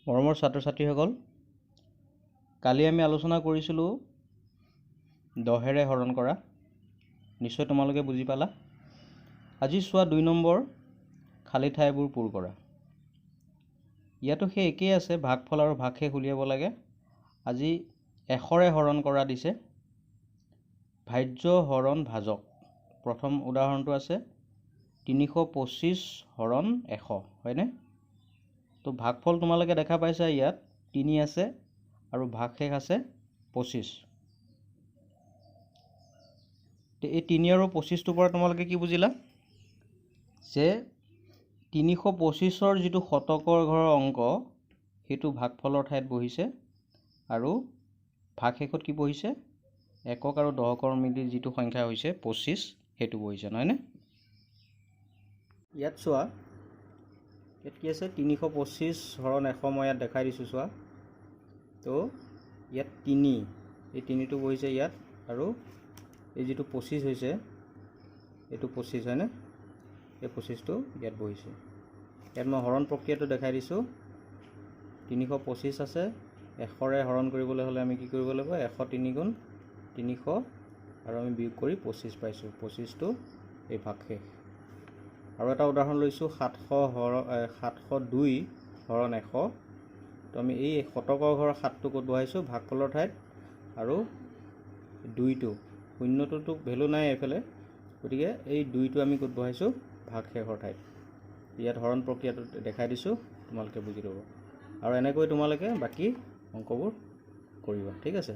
মৰমৰ ছাত্ৰ ছাত্ৰীসকল, কালি আমি আলোচনা কৰিছিলোঁ 10ৰে হৰণ কৰা। নিশ্চয় তোমালোকে বুজি পালা। আজি চোৱা 2 নম্বৰ খালী ঠাইবোৰ পূৰ কৰা। ইয়াতো সেই একেই আছে, ভাগফল আৰু ভাগশেষ উলিয়াব লাগে। আজি 100ৰে হৰণ কৰা দিছে। ভাজ্য হৰণ ভাজক। প্ৰথম উদাহৰণটো আছে 325 হৰণ 100, হয়নে? তো ভাগফল তোমালোকে দেখা পাইছা, ইয়াত 3 আছে আৰু ভাগশেষ আছে 25। এই 3 আৰু 25টোৰ পৰা তোমালোকে কি বুজিলা? যে 325ৰ যিটো শতকৰ ঘৰৰ অংক, সেইটো ভাগফলৰ ঠাইত বহিছে আৰু ভাগশেষত কি বহিছে? একক আৰু দহকৰ মিলি যিটো সংখ্যা হৈছে 25, সেইটো বহিছে, নহয়নে? ইয়াত চোৱা, ইয়াত কি আছে? 325 হৰণ 100, মই ইয়াত দেখাই দিছোঁ চোৱা। তো ইয়াত 3, এই 3টো বহিছে ইয়াত, আৰু এই যিটো 25 হৈছে, এইটো 25, হয়নে? এই 25টো ইয়াত বহিছে। ইয়াত মই হৰণ প্ৰক্ৰিয়াটো দেখাই দিছোঁ। 325 আছে, 100ৰে হৰণ কৰিবলৈ হ'লে আমি কি কৰিব লাগিব? 103 গুণ 300 আৰু আমি বিয়োগ কৰি 25 পাইছোঁ। 25টো এই ভাগশেষ। আৰু এটা উদাহৰণ লৈছোঁ, 702 হৰণ 100। তো আমি এই শতকৰ ঘৰৰ 7টো ক'ত বহাইছোঁ? ভাগফলৰ ঠাইত। আৰু 2টো, শূন্যটোতো ভেলু নাই এইফালে, গতিকে এই 2টো আমি ক'ত বহাইছোঁ? ভাগশেষৰ ঠাইত। ইয়াত হৰণ প্ৰক্ৰিয়াটো দেখাই দিছোঁ, তোমালোকে বুজি ল'ব। আৰু এনেকৈ তোমালোকে বাকী অংকবোৰ কৰিবা, ঠিক আছে?